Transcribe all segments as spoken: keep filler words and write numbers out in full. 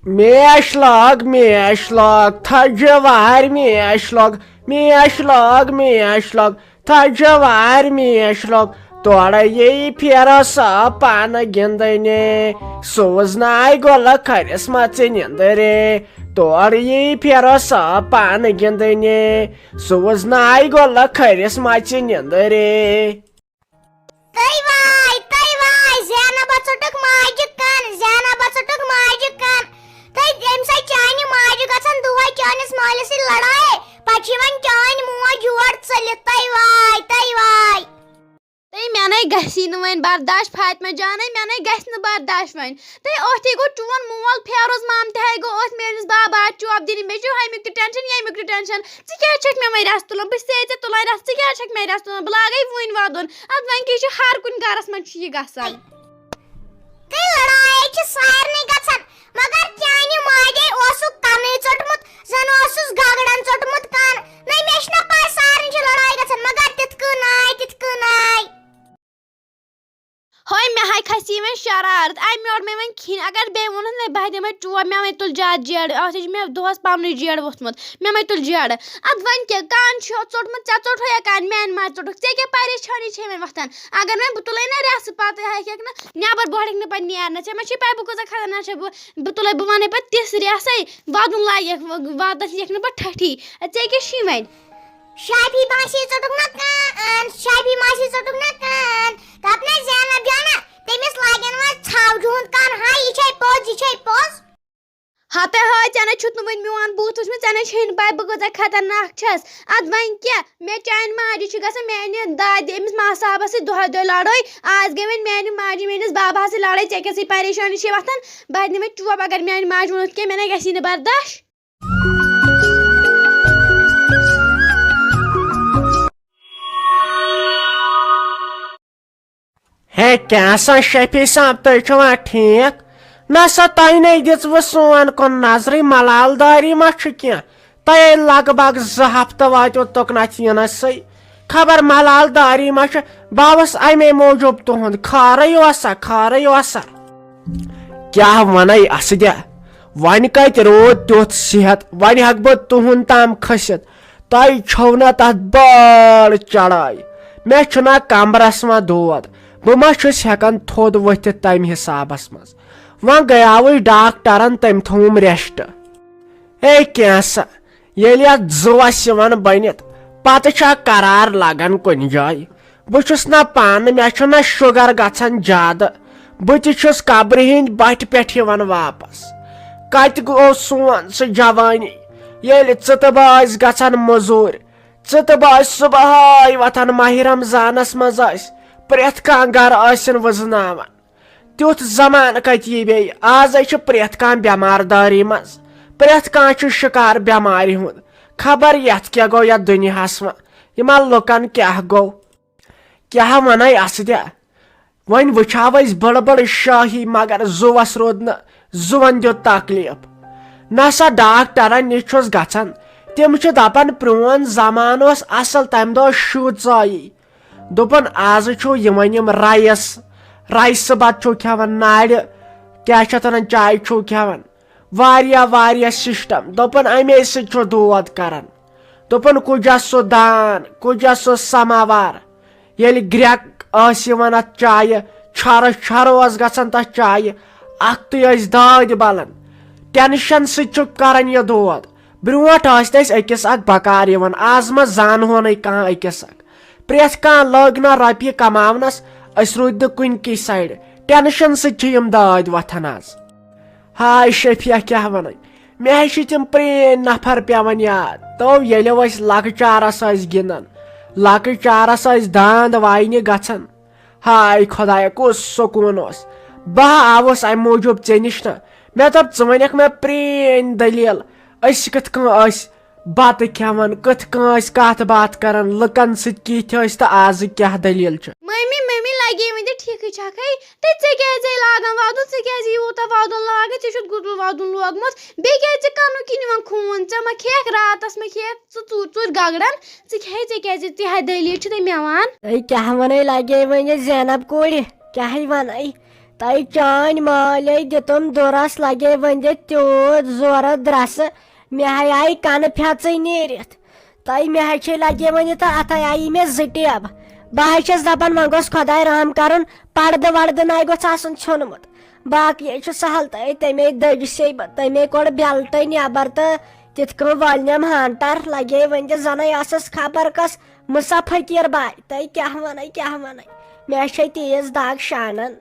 میش log, میش log, تھجہِ وارِ میش log, میش log, میش log, تھجہِ وارِ میش log. تورٕ یی پھیرٕ سۄ پانہٕ گِنٛدنہِ، سوٗز ناے گۄلہٕ کھرِس مَژِ نِنٛدرِ۔ تورٕ یی پھیرٕ سۄ پانہٕ گِنٛدنہِ، سوٗز ناے گۄلہٕ کھرِس مَژِ نِنٛدرِ۔ تٔے واے، تٔے واے، زینبہ ژوٚٹُکھ ماجہِ کَن، زینبہ ژوٚٹُکھ ماجہِ کَن۔ تٔے اَمہِ سۭتۍ چانہِ ماجہِ گژھن دۄہَے چٲنِس مٲلِس سۭتۍ لڑٲے، پَتہٕ چھِ یِوان چٲنۍ موج یور ژٔلِتھ۔ تٔے واے، تٔے واے۔ تٔے مےٚ نے گژھی نہٕ وۄنۍ برداش، فاطمہ جانَے، مےٚ نے گژھِ نہٕ برداش وۄنۍ۔ تٔے أتھی گوٚو چون مول فیروز مام تہِ ہے گوٚو أتھۍ میٛٲنِس بابا چوب دِنہِ، مےٚ چھُ ہُمیُک تہِ ٹٮ۪نشَن، ییٚمیُک تہِ ٹٮ۪نشَن۔ ژٕ کیٛازِ چھَکھ مےٚ وۄنۍ رَژھ تُلان؟ بہٕ چھَسے ژےٚ تُلان رَژھ، ژٕ کیٛازِ چھَکھ مےٚ رَژھ تُلان؟ بہٕ لاگَے وٕنۍ وَدُن۔ اَدٕ وۄنۍ کیٛاہ چھُ ہر کُنہِ گَرَس منٛز چھُ یہِ گژھان۔ تہٕ لڑٲے چھِ سارنٕے گژھان، مگر چانہِ ماجے اوسُکھ کَنٕے ژوٚٹمُت، زَن اوسُس گگڑَن ژوٚٹمُت کَن۔ نہ، مےٚ چھِنہ پَے سارنٕے چھِ لڑٲے گژھان، مگر تِتھ کٔنۍ ناے، تِتھ کٔنۍ ناے۔ ہۄے، مےٚ ہاے کھسی وۄنۍ شرارت، اَمہِ یورٕ مےٚ وۄنۍ کھیٚنۍ۔ اگر بیٚیہِ ووٚنُتھ نَے، بہٕ ہا دِمَے چوب، مےٚ وۄنۍ تُل زیادٕ جیڑٕ، اَتھ ہے چھِ مےٚ دۄہَس پَننُے جیڑٕ ووٚتھمُت، مےٚ مَے تُل جیڑٕ۔ اَدٕ وۄنۍ کیٛاہ، کَن چھُ ژوٚٹمُت، ژےٚ ژوٚٹہٕ ہا کَن، میٛانہِ ماجہِ ژوٚٹُکھ، ژےٚ کیٛاہ پریشٲنی چھے وۄنۍ وۄتھان؟ اگر وۄنۍ بہٕ تُلَے نہ رٮ۪سہٕ پَتہٕ ہیٚکَکھ نہٕ نٮ۪بَر بۄہڑَکھ نہٕ پَتہٕ نیرنَس، ژےٚ ما چھے پَے بہٕ کۭژاہ خطرناک چھَس؟ بہٕ، بہٕ تُلَے، بہٕ وَنَے پَتہٕ تِژھ رٮ۪سَے، وَدُن لَگہِ، واتَس یِکھ نہٕ پَتہٕ ٹھٹھی۔ اَدٕ ژےٚ کیٛاہ چھُے وۄنۍ؟ شافی ماسی ژوٚٹُکھ نہ کَن، شافی ماسی ژوٚٹُکھ نہ کَن۔ دَپ نہ زینب جانہ، تٔمِس لاگن وۄنۍ ژھاوجہِ ہُنٛد کَن۔ ہاے، یہِ چھے پوٚز، یہِ چھے پوٚز۔ ہتے ہاے، ژےٚ نے چھُتھ نہٕ وُنہِ میون بُتھ وُچھمُت، ژےٚ نے چھے نہٕ پَے بہٕ کۭژاہ خطرناک چھَس۔ اَدٕ وۄنۍ کیٛاہ؟ مےٚ چانہِ ماجہِ چھِ گژھان میٛانہِ دادِ أمِس ماسابَس سۭتۍ دۄہَے دۄہَے لڑٲے۔ آز گٔے وۄنۍ میٛانہِ ماجہِ میٛٲنِس باباہَس سۭتۍ لڑٲے، ژےٚ کیٛاہ سۭتۍ پریشٲنی چھے وۄتھان؟ بہٕ ہا دِمَے چوب اگر میٛانہِ ماجہِ ووٚنُتھ کینٛہہ، مےٚ نے گژھی نہٕ برداش۔ ہے، کیٛاہ سا شفیع صٲب، تُہۍ چھِوا ٹھیٖک؟ نہ سا، تۄہہِ نے دِژوٕ سون کُن نظرٕے، ملال دٲری ما چھُ کینٛہہ؟ تۄہے لگ بگ زٕ ہفتہٕ واتیو تُکنَتھ یِنَسٕے۔ خبر ملال دٲری ما چھُ؟ بہٕ آوُس اَمے موٗجوٗب تُہُنٛد، خٲرٕے اوسا، خٲرٕے اوسا؟ کیٛاہ وَنَے اَسدیا؟ وۄنۍ کَتہِ روٗد تیُتھ صحت؟ وۄنۍ ہٮ۪کہٕ بہٕ تُہُنٛد تام کھٔسِتھ؟ تۄہہِ چھو نہ تتھ بٔڑ چڑٲے۔ مےٚ چھُنہ کمرس منٛز دود۔ بہٕ ما چھُس ہٮ۪کان تھوٚد ؤتھِتھ تمہِ حسابس منٛز؟ وۄنۍ گٔیاوٕے ڈاکٹرن، تٔمۍ تھوٚوُم rest۔ ہے کینٛہہ سا، ییٚلہِ اتھ زُوس یِوان بٔنِتھ، پتہٕ چھا قرار لگان کُنہِ جایہِ؟ بہٕ چھُس نہ پانہٕ، مےٚ چھُنہ شُگر گژھان زیادٕ۔ بہٕ تہِ چھُس قبرِ ہِنٛدۍ بَٹھِ پٮ۪ٹھ یِوان واپس۔ کَتہِ گوٚو سون سُہ جوانی، ییٚلہِ ژٕ تہٕ بہٕ ٲسۍ گژھان مٔزوٗرۍ، ژٕ تہٕ بہٕ ٲسۍ صُبحٲے وۄتھان، ماہِ رمضانس منٛز ٲسۍ پرٛٮ۪تھ کانٛہہ گرٕ ٲسِن وٕزناوان۔ تیُتھ زمانہٕ کتہِ یی بیٚیہِ؟ آز ہے چھُ پرٛٮ۪تھ کانٛہہ بٮ۪مار دٲری منٛز، پرٛٮ۪تھ کانٛہہ چھُ شِکار بٮ۪مارِ ہُنٛد۔ خبر یتھ کیٛاہ گوٚو یتھ دُنیاہس منٛز، یِمن لُکن کیٛاہ گوٚو؟ کیٛاہ ونَے اَسدیا؟ وۄنۍ وٕچھاو أسۍ بٔڑ بٔڑ شٲہی، مگر زُوَس روٗد نہٕ، زُوَن دیُت تکلیٖف۔ نہ سا ڈاکٹرن نِش چھُس گژھان، تِم چھِ دپان پرٛون زمانہٕ اوس اصل، تمہِ دۄہ اوس شُر ژٲیی۔ دوٚپُن، آزٕ چھُو یِوان یِم رایس، رایسہٕ بتہٕ چھُو کھٮ۪وان، نارِ، کیٛاہ چھِ اتھ ونان، چاے چھُو کھٮ۪وان، واریاہ واریاہ system۔ دوٚپُن، امے سۭتۍ چھُ دود کران۔ دوٚپُن، کُجا سُہ دان، کُجا سُہ سماوار، ییٚلہِ گرٛٮ۪کھ ٲس یِوان اتھ چایہِ، چھرٕ چھرٕ اوس گژھان تتھ چایہِ، اکھتُے ٲسۍ دٲدۍ بلان۔ ٹینشن سۭتۍ چھُ کران یہِ دود۔ برٛونٛٹھ ٲسۍ نہٕ أسۍ أکِس اکھ بکار یِوان، آز ما زانہونٕے کانٛہہ أکِس اکھ۔ پرٛٮ۪تھ کانٛہہ لٔگۍ نا رۄپیہِ کماونس، أسۍ روٗدۍ نہٕ کُنہِ کِس سایڈٕ۔ ٹینشن سۭتۍ چھِ یِم دٲدۍ وۄتھان آز۔ ہاے شفیع، کیٛاہ وَنَے؟ مےٚ ہے چھِ تِم پرٛٲنۍ نفر پٮ۪وان یاد۔ تو ییٚلہِ أسۍ لۄکچارَس ٲسۍ گِنٛدان، لۄکچارَس ٲسۍ داند واینہِ گژھان۔ ہاے خۄدایا، کُس سکوٗن اوس۔ بہٕ ہا آوُس اَمہِ موٗجوٗب ژےٚ نِش نہ۔ مےٚ دوٚپ، ژٕ وَنَکھ مےٚ پرٛٲنۍ دٔلیٖل، أسۍ کِتھ کٔنۍ ٲسۍ بتہٕ کھٮ۪وان، کِتھ کٔنۍ ٲسۍ کتھ باتھ کران، لُکن سۭتۍ کِتھ ٲسۍ تہٕ آزٕ کیٛاہ دٔلیٖل چھِ۔ مٔمی، مٔمی، لگے وۄنۍ تہِ ٹھیٖکھٕے چھکھٕے۔ تہٕ ژےٚ کیٛازِ لاگان ودُن؟ ژےٚ کیٛازِ یوٗتاہ ودُن لاگان؟ ژےٚ چھُتھ گُتُل ودُن لوگمُت۔ بیٚیہِ کیٛازِ ژےٚ کنُک کِنۍ یِوان خوٗن؟ ژےٚ ما کھیٚیَکھ راتس، ما کھیٚیَکھ ژٕ ژوٗرِ ژوٗرِ گگڑن؟ ژٕ کھیٚیہِ، ژےٚ کیٛازِ تہِ ہا دٔلیٖل چھِ تٔمۍ مےٚ وَن۔ ہے، کیٛاہ وَنَے لگے وۄنۍ یہِ زینب کورِ؟ کیٛاہ ہے وَنَے؟ تۄہہِ چانۍ مالے دِتُم دُرس، لگے وۄنۍ دِتھ تیوٗت زورٕ درسہٕ، مےٚ ہے آیہِ کنہٕ پھیژٕے نیٖرِتھ۔ تۄہہِ مےٚ ہے چھے لگے وۄنۍ تہٕ اتھ ہے آیی مےٚ زٕ ٹیبہٕ۔ بہٕ ہے چھَس دپان وۄنۍ گوٚژھ خۄداے رحم کرُن، پردٕ وردٕ نَے گوٚژھ آسُن ژھیوٚنمُت۔ باقٕے ہے چھُ سہل، تۄہہِ تَمے دٔجۍ سے بہٕ، تَمے کوٚڑ بیلٹے نٮ۪بر تہٕ تِتھ کٔنۍ وٲلنٮ۪م ہانٹر۔ لگے وۄنۍ تہِ زنٕے ٲسٕس خبر کۄس مُسا فقیٖر باے۔ تۄہہِ کیٛاہ وَنَے، کیٛاہ وَنَے، مےٚ چھے تیز دگ شانن۔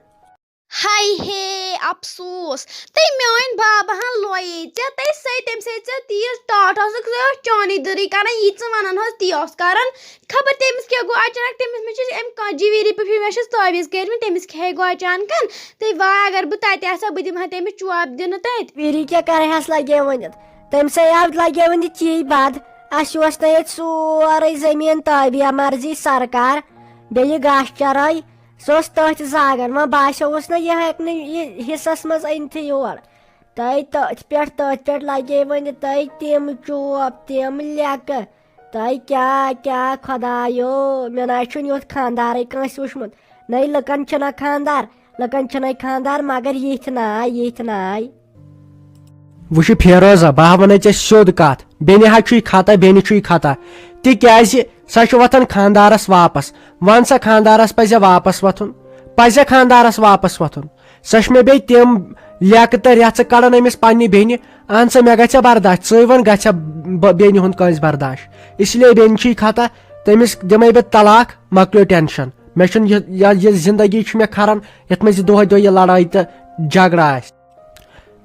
ہاے ہے، افسوس۔ تٔمۍ میٲنۍ بابا ہن لویے ژےٚ، تٔمۍ سۭتۍ، تٔمۍ سۭتۍ ژےٚ تیٖژ ٹاٹھ ٲسٕکھ، سُہ اوس چانٕے دٔرٕے کران، یہِ ژٕ ونان ٲس تی اوس کران۔ خبر تٔمِس کیٛاہ گوٚو اچانک، تٔمِس مےٚ چھِ أمۍ کانٛہہ جویلری پٮ۪ٹھ مےٚ چھِس تعویٖذ کٔرمٕتۍ، تٔمِس کھیٚیہِ گوٚو اچانکن۔ تہٕ وۄنۍ اگر بہٕ تتہِ آسہٕ ہا، بہٕ دِمہٕ ہا تٔمِس چوب دِنہٕ تتہِ۔ ویری کیٛاہ کرِ ہس لگے ؤنِتھ؟ تٔمۍ سٕے آو لگے ؤنِتھ چی بد۔ اسہِ اوس نہٕ ییٚتہِ سورُے زٔمیٖن تابع مرضی سرکار، بیٚیہِ گاسہٕ چرٲے۔ سُہ اوس تٔتھۍ زاگن، وۄنۍ باسیووُس نہ یہِ ہیٚکہِ نہٕ یہِ حصس منٛز أنتھٕے یور۔ تہٕ تٔتھۍ پٮ۪ٹھ، تٔتھۍ پٮ۪ٹھ لگے وۄنۍ تہٕ تِم چوب، تِم لیٚکہٕ۔ تہٕ کیٛاہ، کیٛاہ خۄدایو، مےٚ نہ چھُنہٕ یُتھ خانٛدارٕے کٲنٛسہِ وُچھمُت۔ نَے لُکن چھِنہ خانٛدار، لُکن چھِنَے خانٛدار، مگر یِتھۍ ناے، یِتھۍ ناے۔ وٕچھ فیروزہ، بہٕ ہا وَنَے ژےٚ سیوٚد کَتھ، بیٚنہِ ہا چھُے خطا، بیٚنہِ چھُے خطا۔ تِکیٛازِ سۄ چھِ وۄتھان خانٛدارَس واپس۔ وَن سا، خانٛدارَس پَزِ واپس وۄتھُن، پَزِ خانٛدارَس واپس وۄتھُن۔ سۄ چھِ مےٚ بیٚیہِ تِم لیٚکہٕ تہٕ رٮ۪ژٕ کَڑان أمِس پنٛنہِ بیٚنہِ۔ اہن سا، مےٚ گژھِ برداش، ژٕے وَن، گژھِ بیٚنہِ ہُنٛد کٲنٛسہِ برداش؟ اس لیے بیٚنہِ چھُے خطا، تٔمِس دِمَے بہٕ طلاق، مۄکلیو ٹٮ۪نشَن۔ مےٚ چھُنہٕ یہِ، یہِ، یہِ زندگی چھُ مےٚ کھران، یَتھ منٛز یہِ دۄہَے دۄہَے یہِ لڑٲے تہٕ جھگڑٕ آسہِ۔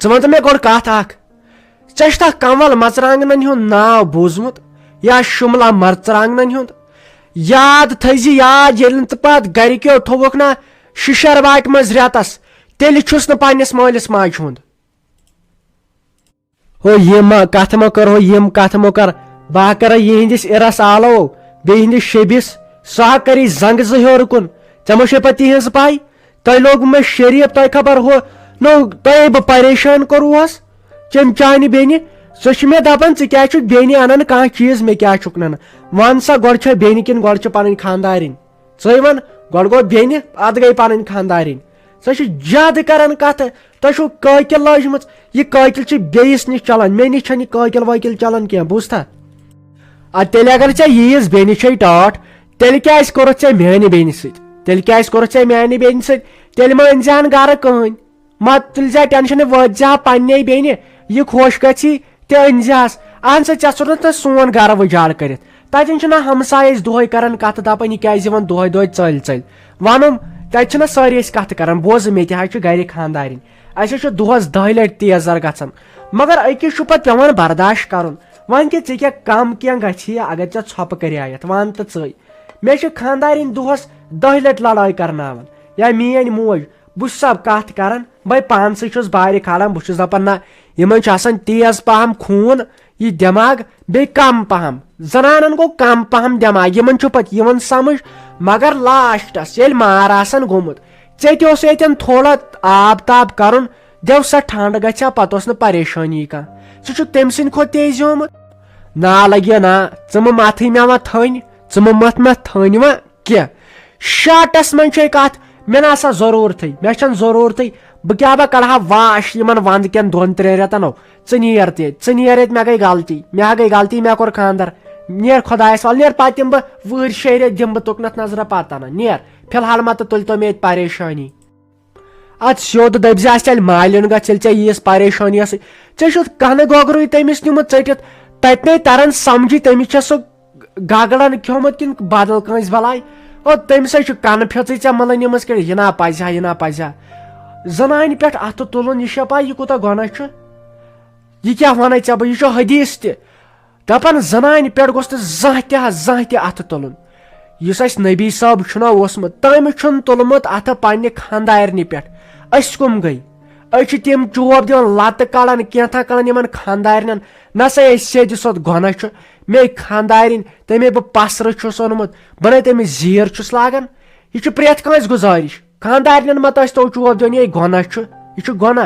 ژٕ وَن تہٕ مےٚ گۄڈٕ کَتھ اَکھ، ژےٚ چھُتھا کنول مرژٕوانٛگنن ہُنٛد ناو بوٗزمُت یا شُملا مرژٕوانٛگنن ہُنٛد؟ یاد تھٲیزِ یاد، ییٚلہِ نہٕ ژٕ پتہٕ گرِکیو تھووُکھ نا شِشر باٹہِ منٛز رٮ۪تس، تیٚلہِ چھُس نہٕ پننِس مٲلِس ماجہِ ہُنٛد۔ ہو یِم کتھٕ مہ کر، ہو یِم کتھٕ مہ کر، بہٕ ہا کرے یِہنٛدِس اِرس آلو، بیٚیہِ یِہنٛدِس شیٚبِس، سُہ ہا کرِ زنٛگہٕ زٕ ہیوٚر کُن۔ ژےٚ ما چھے پتہٕ تِہنٛز پاے؟ تۄہہِ لوگوُ مےٚ شریٖف، تۄہہِ خبر ہُہ نو تۄہے بہٕ پریشان کوٚروہس۔ چم چانہِ بیٚنہِ، سۄ چھِ مےٚ دپان، ژٕ کیٛازِ چھُکھ بیٚنہِ انان کانٛہہ چیٖز، مےٚ کیٛازِ چھُکھ نہٕ انان؟ وَن سا، گۄڈٕ چھا بیٚنہِ کِنہٕ گۄڈٕ چھِ پنٕنۍ خانٛدارِنۍ؟ ژٕے وَن، گۄڈٕ گوٚو بیٚنہِ، اَدٕ گٔے پنٕنۍ خانٛدارِنۍ۔ سۄ چھِ زیادٕ کران کتھٕ، تۄہہِ چھُو کٲکِل لٲجمٕژ، یہِ کٲکِل چھِ بیٚیِس نِش چلان، مےٚ نِش چھَنہٕ یہِ کٲکِل وٲکِل چلان کینٛہہ، بوٗزتھا؟ ادٕ تیٚلہِ اگر ژےٚ ییٖژ بیٚنہِ چھے ٹاٹھ، تیٚلہِ کیٛازِ کوٚرُتھ ژےٚ میانہِ بیٚنہِ سۭتۍ؟ تیٚلہِ کیٛازِ کوٚرُتھ ژےٚ میانہِ بیٚنہِ سۭتۍ؟ تیٚلہِ مہ أنۍ زِ ہن گرٕ کٕہٕنۍ۔ مہ تُلۍ زِ ٹینشن، وٲتۍ زِ ہا پننے بیٚنہِ، یہِ خۄش گژھی تہِ أنۍ زِ ہس۔ اہن سا، ژےٚ ژھُنُتھ نہ سون گرٕ وُجاڑ کٔرِتھ۔ تتٮ۪ن چھِنہ ہمسایہِ أسۍ دۄہے کران کتھٕ، دپان، یہِ کیٛازِ یِوان دۄہے دۄہے ژٔلۍ ژٔلۍ؟ ونُم، تتہِ چھِنہ سٲری أسۍ کتھٕ کران، بوزٕ مےٚ تہِ حظ چھِ گرِ خانٛدارِنۍ۔ اسہِ حظ چھُ دۄہس دَہہِ لٹہِ تیزر گژھان، مگر أکِس چھُ پتہٕ پٮ۪وان برداش کرُن۔ وۄنۍ کہِ ژےٚ کیٛاہ کم کینٛہہ گژھی اگر ژےٚ ژھۄپہٕ کریایتھ، ون تہٕ ژٕے۔ مےٚ چھِ خانٛدارِنۍ دۄہس دَہہِ لٹہِ لڑٲے کرناوان، یا میٲنۍ موج، بہٕ چھُسا کتھ کران، بہٕ پانسٕے چھُس بارِ کھالان، بہٕ چھُس دپان، نہ، یِمن چھُ آسان تیز پہم خوٗن، یہِ دٮ۪ماغ، بیٚیہِ کم پہم۔ زنانن گوٚو کم پہم دٮ۪ماغ، یِمن چھُ پتہٕ یِوان سمجھ، مگر لاسٹس ییٚلہِ مار آسان گوٚمُت، ژےٚ تہِ اوس ییٚتٮ۪ن تھوڑا آب تاب کرُن، دٮ۪و سا ٹھنڈ گژھِ ہا، پتہٕ اوس نہٕ پریشٲنی کانٛہہ۔ ژٕ چھُکھ تٔمۍ سٕنٛدِ کھۄتہٕ تیزِ آمُت۔ نا لگیو نا، ژٕ مہٕ متھٕے مےٚ وۄنۍ تھٔنۍ، ژٕ مہٕ متھ مےٚ تھٔنۍ وۄنۍ کینٛہہ۔ شاٹس منٛز چھے کتھ، مےٚ نہ سا ضروٗرتھٕے، مےٚ چھنہٕ ضروٗرتھٕے۔ بہٕ کیٛاہ، بہٕ کڑٕ ہا واش یِمن ونٛدٕ کٮ۪ن دۄن ترٛٮ۪ن رٮ۪تن۔ او، ژٕ نیر تہِ، ژٕ نیر ییٚتہِ، مےٚ گٔے غلطی، مےٚ ہا گٔے غلطی، مےٚ کوٚر خانٛدر۔ نیر خۄدایس حوالہٕ، نیر پتہٕ دِمہٕ بہٕ وٕہٕرۍ شیٚیہِ رٮ۪تۍ دِمہٕ بہٕ تُکنتھ نظرہ پتہٕ انہٕ۔ نیر، فی الحال مہ تہٕ تُلۍ تو مےٚ ییٚتہِ پریشٲنی۔ ادٕ سیوٚد دٔپۍ زِ، اسہِ تیٚلہِ مالِن گژھ، ییٚلہِ ژےٚ ییٖژ پریشٲنی ٲسٕے۔ ژےٚ چھُتھ کنہٕ گوگرُے تٔمِس نیوٗمُت ژٔٹِتھ، تتہِ نے تران سمجھی تٔمِس چھےٚ سۄ گگڑن کھیومُت کِنہٕ بدل کٲنٛسہِ بلاے؟ او، تٔمِس ہے چھُ کنہٕ پھیژٕے ژےٚ ملٲنیمٕژ کٔرِتھ، یہِ نا پزِ ہا، یہِ نا پزِ ہا۔ زنانہِ پٮ۪ٹھ اتھٕ تُلُن، یہِ چھا پاے یہِ کوٗتاہ گۄناہ چھُ؟ یہِ کیٛاہ ونَے ژےٚ بہٕ؟ یہِ چھُ حدیث تہِ۔ دپان زنانہِ پٮ۪ٹھ گوٚژھ نہٕ زانٛہہ تہِ ہا، زانٛہہ تہِ اتھٕ تُلُن۔ یُس اسہِ نبی صٲب چھُنہ اوسمُت، تٔمۍ چھُنہٕ تُلمُت اتھٕ پننہِ خانٛدارنہِ پٮ۪ٹھ۔ أسۍ کٕم گٔے؟ أسۍ چھِ تِم چوب دِوان، لتہٕ کڑان، کینٛژھا کڑان یِمن خانٛدارنٮ۪ن۔ نہ سا، أسۍ سیٚدِ سۄتھ گۄناہ چھُ۔ مے خانٛدارِنۍ، تٔمے بہٕ پسرٕ چھُس اوٚنمُت، بہٕ نے تٔمِس زیٖر چھُس لاگان۔ یہِ چھُ پرٛٮ۪تھ کٲنٛسہِ گُزٲرِش۔ خانٛدارنٮ۪ن مہ تہٕ ٲسۍ تو چوب دِوان، یے گۄناہ چھُ، یہِ چھُ گۄناہ۔